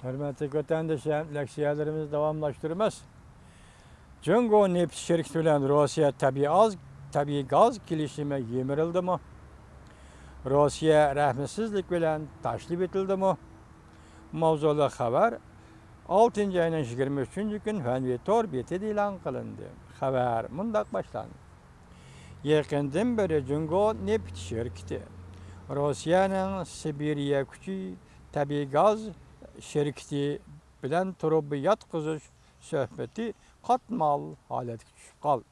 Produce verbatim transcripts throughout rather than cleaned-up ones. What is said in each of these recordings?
ھۆرمەتلىك ۋەتەندىشىم، لېكسىيەلىرىمىزنى داۋاملاشتۇرىمىز. جۇڭگو نېفىت شىركىتى بىلەن روسىيە تەبىئىي ئاز، تەبىئىي گاز كېلىشىمى يىمىرىلدىمۇ؟ روسىيە رەھمسىزلىك بىلەن تاشلىۋېتىلدىمۇ؟ ماۋزۇلۇق خەۋەر ئالتىنچى ئاينىڭ يىگىرمە ئۈچىنچى كۈنى فەنۋى تور بېتىدە ئېلان قىلىندى. خەۋەر مۇنداق باشلاندى. يېقىندىن بېرى جۇڭگو نېفىت شىركىتى روسىيەنىڭ سىبىرىيە كۈچى تەبىئىي گاز شىركىتى بىلەن تۇرۇبا ياتقۇزۇش سۆھبىتى قاتمال ھالەتكە چۈشۈپ قالدى.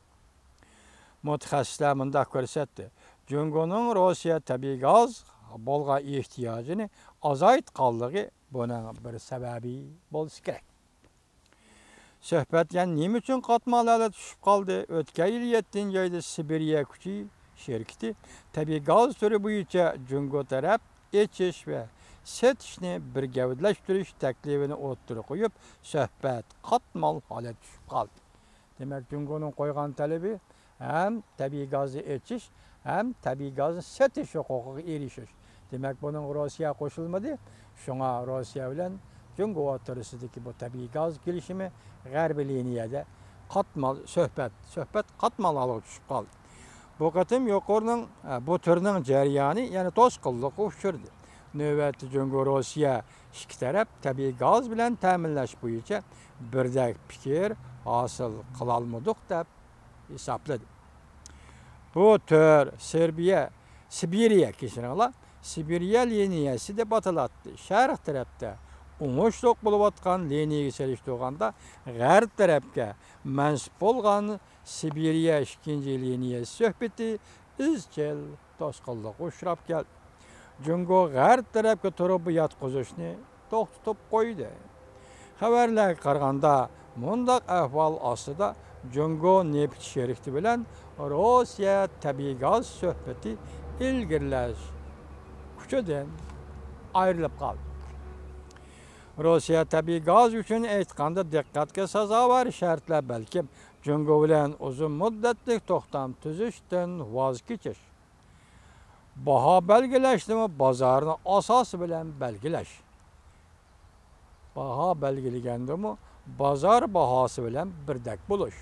مۇتەخەسسىسلەر مۇنداق كۆرسەتتى، جۇڭگونىڭ روسىيە تەبىئىي گاز بولغان ئېھتىياجىنى ئازايتقانلىقى بۇنىڭ بىر سەۋەبى بولسا كېرەك. سۆھبەت يەنە نېمە ئۈچۈن قاتمال ھالەتكە چۈشۈپ قالدى؟ ئۆتكەن يىل يەتتىنچى ئايدا سىبىرىيە كۈچى شىركىتى تەبىئىي گاز تۈرى بويىچە جۇڭگو تەرەپ ئېچىش ۋە سېتىشنى بىر گەۋدىلەشتۈرۈش تەكلىپىنى ئوتتۇرىغا قويۇپ، سۆھبەت قاتمال ھالەتكە چۈشۈپ قالدى. دېمەك، جۇڭگونىڭ قويغان تەلىپى ھەم تەبىئىي گازنى ئېچىش، ھەم تەبىئىي گازنى سېتىش ھوقۇقىغا ئېرىشىش. دېمەك، بۇنىڭغا روسىيە قوشۇلمىدى. شۇڭا روسىيە بىلەن جۇڭگو ئوتتۇرىسىدىكى بۇ تەبىئىي گاز كېلىشىمى غەربىي لىنىيەدە قاتمال سۆھبەت، سۆھبەت قاتمال ھالغا چۈشۈپ قالدى. بۇ قېتىم يۇقىرىنىڭ، بۇ تۈرنىڭ جەريانى يەنە توسقۇنلۇققا ئۇچرىدى. نۆۋەتتە جۇڭگو، روسىيە ئىككى تەرەپ تەبىئىي گاز بىلەن تەمىنلەش بويىچە بىردەك پىكىر ھاسىل قىلالمىدۇق دەپ ھېسابلىدى. بۇ تۈر سېربىيە، سىبىرىيە، كەچۈرۈڭلار، سىبىرىيە لىنىيەسى دەپ ئاتىلاتتى. شەرق تەرەپتە ئوڭۇشلۇق بولۇۋاتقان لىنىيەگە سېلىشتۇرغاندا، غەرب تەرەپكە مەنسۇپ بولغان سىبىرىيە ئىككىنچى لىنىيەسى سۆھبىتى ئىزچىل توسقۇنلۇققا ئۇچراپ كەلدى. جۇڭگو غەرب تەرەپكە تۇرۇبا ياتقۇزۇشنى توختىتىپ قويدى. خەۋەرلەرگە قارىغاندا، مۇنداق ئەھۋال ئاستىدا جۇڭگو نېفىت شىركىتى بىلەن روسىيە تەبىئىي گاز سۆھبىتى ئىلگىرىلەش كۇچىدىن ئايرىلىپ قالدى. روسىيە تەبىئىي گاز ئۈچۈن ئېيتقاندا، دىققەتكە سازاۋەر شەرتلەر بەلكىم جۇڭگو بىلەن ئۇزۇن مۇددەتلىك توختام تۈزۈشتىن ۋاز كېچىش، باھا بەلگىلەشنىمۇ بازارنىڭ ئاساسى بىلەن بەلگىلەش. باھا بەلگىلىگەندىمۇ بازار باھاسى بىلەن بىردەك بولۇش.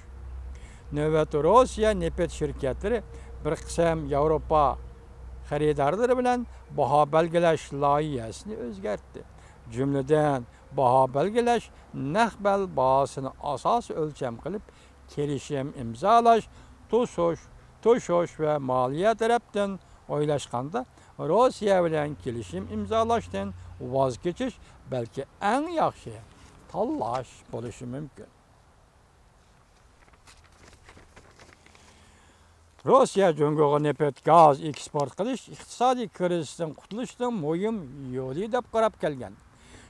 نۆۋەتتە روسىيە نېفىت شىركەتلىرى بىر قىسىم ياۋروپا خېرىدارلىرى بىلەن باھا بەلگىلەش لايىھەسىنى ئۆزگەرتتى. جۈملىدىن، باھا بەلگىلەش نەق مال باھاسىنى ئاساسىي ئۆلچەم قىلىپ، كېلىشىم ئىمزالاش، توسۇش، توشۇش ۋە مالىيە تەرەپتىن ئويلاشقاندا، روسىيە بىلەن كېلىشىم ئىمزالاشتىن ۋاز كېچىش بەلكى ئەڭ ياخشى تاللاش بولۇشى مۇمكىن. روسىيە جۇڭگوغا نېفىت، گاز ئېكسپورت قىلىش ئىقتىسادىي كىرىزىستىن قۇتۇلۇشنىڭ مۇھىم يولى دەپ قاراپ كەلگەن.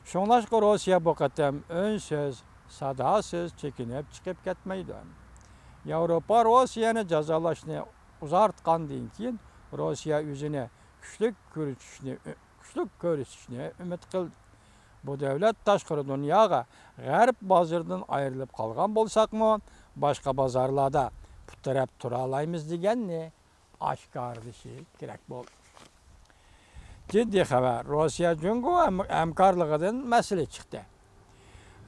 شۇڭلاشقا روسىيە بۇ قېتىم ئۈنسىز، ساداسىز چېكىنىپ چىقىپ كەتمەيدۇ. ياۋروپا روسىيەنى جازالاشنى ئۇزارتقاندىن كېيىن، روسىيە ئۆزىنى كۈچلۈك كۆرسىتىشنى، كۈچلۈك كۆرسىتىشنى ئۈمىد قىلدى. بۇ دۆلەت تاشقىرى دۇنياغا غەرب بازىرىدىن ئايرىلىپ قالغان بولساقمۇ، باشقا بازارلاردا پۇت تىرەپ تۇرالايمىز دېگەننى ئاشكارىلىشى كېرەك بولدى. جىددىي خەۋەر، روسىيە جۇڭگو ھەم-، ھەمكارلىقىدىن مەسىلە چىقتى.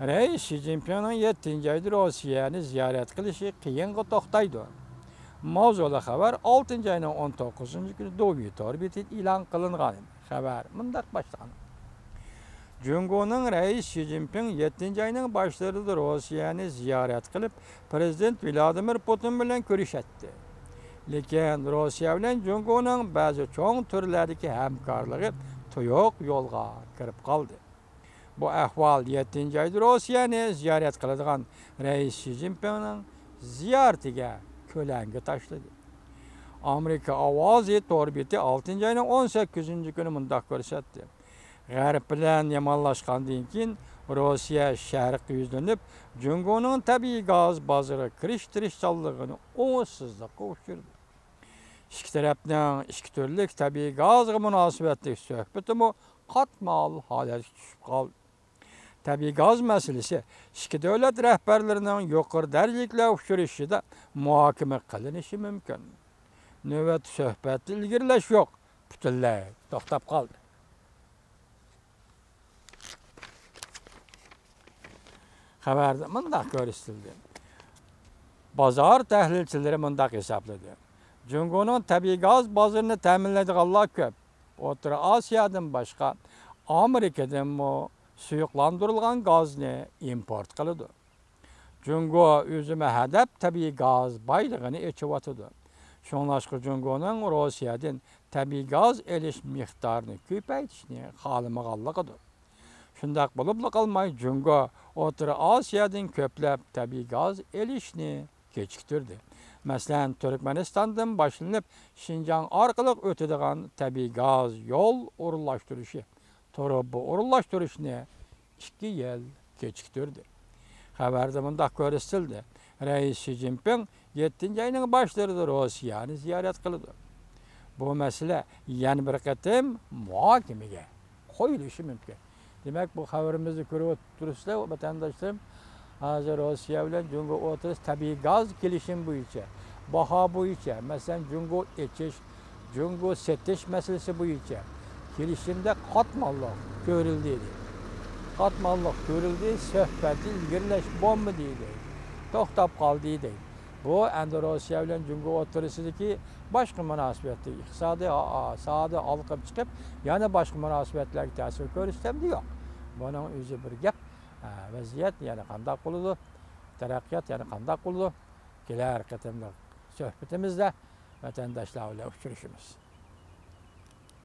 رەئىس شى جىنپىڭنىڭ يەتتىنچى ئايدا روسىيەنى زىيارەت قىلىشى قىيىنغا توختايدۇ. ماۋزۇلۇق خەۋەر ئالتىنچى ئاينىڭ ئون توققۇزىنچى كۈنى دوۋيۇ تور بېتىدە ئېلان قىلىنغان ئىدى. خەۋەر مۇنداق باشلانغان. جۇڭگونىڭ رەئىس شى جىنپىڭ يەتتىنچى ئاينىڭ باشلىرىدا روسىيەنى زىيارەت قىلىپ، پىرېزىدېنت ۋلادىمىر پۇتىن بىلەن كۆرۈشەتتى. لېكىن روسىيە بىلەن جۇڭگونىڭ بەزى چوڭ تۈرلەردىكى ھەمكارلىقى تۇيۇق يولغا كىرىپ قالدى. بۇ ئەھۋال يەتتىنچى ئايدا روسىيەنى زىيارەت قىلىدىغان رەئىس شى جىنپىڭنىڭ زىيارىتىگە كۆلەڭگە تاشلىدى. ئامېرىكا ئاۋازى تور بېتى ئالتىنچى ئاينىڭ ئون سەككىزىنچى كۈنى مۇنداق كۆرسەتتى. غەرب بىلەن يامانلاشقاندىن كېيىن، روسىيە شەرققە يۈزلىنىپ، جۇڭگونىڭ تەبىئىي گاز بازىرىغا كىرىش تىرىشچانلىقىنى ئوڭۇشسىزلىققا ئۇچرىدى. ئىككى تەرەپنىڭ ئىككى تۈرلۈك تەبىئىي گازغا مۇناسىۋەتلىك سۆھبىتىمۇ قاتمال ھالەتكە چۈشۈپ قالدى. تەبىئىي گاز مەسىلىسى ئىككى دۆلەت رەھبەرلىرىنىڭ يۇقىرى دەرىجىلىكلەر ئۇچرىشىشىدا مۇھاكىمە قىلىنىشى مۇمكىن. نۆۋەتتە سۆھبەتتە ئىلگىرىلەش يوق، پۈتۈنلەي توختاپ قالدى. خەۋەردە مۇنداق كۆرسىتىلدى. بازار تەھلىلچىلىرى مۇنداق ھېسابلىدى: جۇڭگونىڭ تەبىئىي گاز بازىرىنى تەمىنلەيدىغانلار كۆپ. ئوتتۇرا ئاسىيادىن باشقا، ئامېرىكىدىنمۇ سۇيۇقلاندۇرۇلغان گازنى ئىمپورت قىلىدۇ. جۇڭگو ئۆزىمۇ ھەدەپ تەبىئىي گاز بايلىقىنى ئېچىۋاتىدۇ. شۇڭلاشقا، جۇڭگونىڭ روسىيەدىن تەبىئىي گاز ئېلىش مىقدارىنى كۆپەيتىشنى خالىمىغانلىقىدۇر. شۇنداق بولۇپلا قالماي، جۇڭگو ئوتتۇرا ئاسىيادىن كۆپلەپ تەبىئىي گاز ئېلىشنى كېچىكتۈردى. مەسىلەن، تۈركمەنىستاندىن باشلىنىپ شىنجاڭ ئارقىلىق ئۆتىدىغان تەبىئىي گاز يول ئورۇنلاشتۇرۇشى، تۇرۇبا ئورۇنلاشتۇرۇشنى ئىككى يىل كېچىكتۈردى. خەۋەردە مۇنداق كۆرسىتىلدى: رەئىس شى جىنپىڭ يەتتىنچى ئاينىڭ باشلىرىدا روسىيەنى زىيارەت قىلىدۇ. بۇ مەسىلە يەنە بىر قېتىم مۇھاكىمىگە قويۇلۇشى مۇمكىن. دېمەك، بۇ خەۋىرىمىزنى كۆرۈپ تۇرۇپسىلەر، ۋەتەنداشلىرىم. ھازىر روسىيە بىلەن جۇڭگو ئوتتۇرىسىدا تەبىئىي گاز كېلىشىمى بويىچە، باھا بويىچە، مەسىلەن، جۇڭگو ئېچىش، جۇڭگو سېتىش مەسىلىسى بويىچە كېلىشىمدە قاتماللىق كۆرۈلدى، دەيدۇ. قاتماللىق كۆرۈلدى، سۆھبەتنى ئىلگىرىلەش بولمىدى، دەيدۇ. توختاپ قالدى، دەيدۇ. بۇ ئەمدى روسىيە بىلەن جۇڭگو ئوتتۇرىسىدىكى باشقا مۇناسىۋەتتە، ئىقتىسادىي ھا-، ساھەدە ھالقىپ چىقىپ، يەنە باشقا مۇناسىۋەتلەرگە تەسىر كۆرسىتەمدۇ؟ يوق. بۇنىڭ ئۆزى بىر گەپ. ھە، ۋەزىيەت يەنە قانداق بولىدۇ؟ تەرەققىيات يەنە قانداق بولىدۇ؟ كېلەر قېتىملىق سۆھبىتىمىزدە ۋەتەنداشلار بىلەن ئۇچرىشىمىز.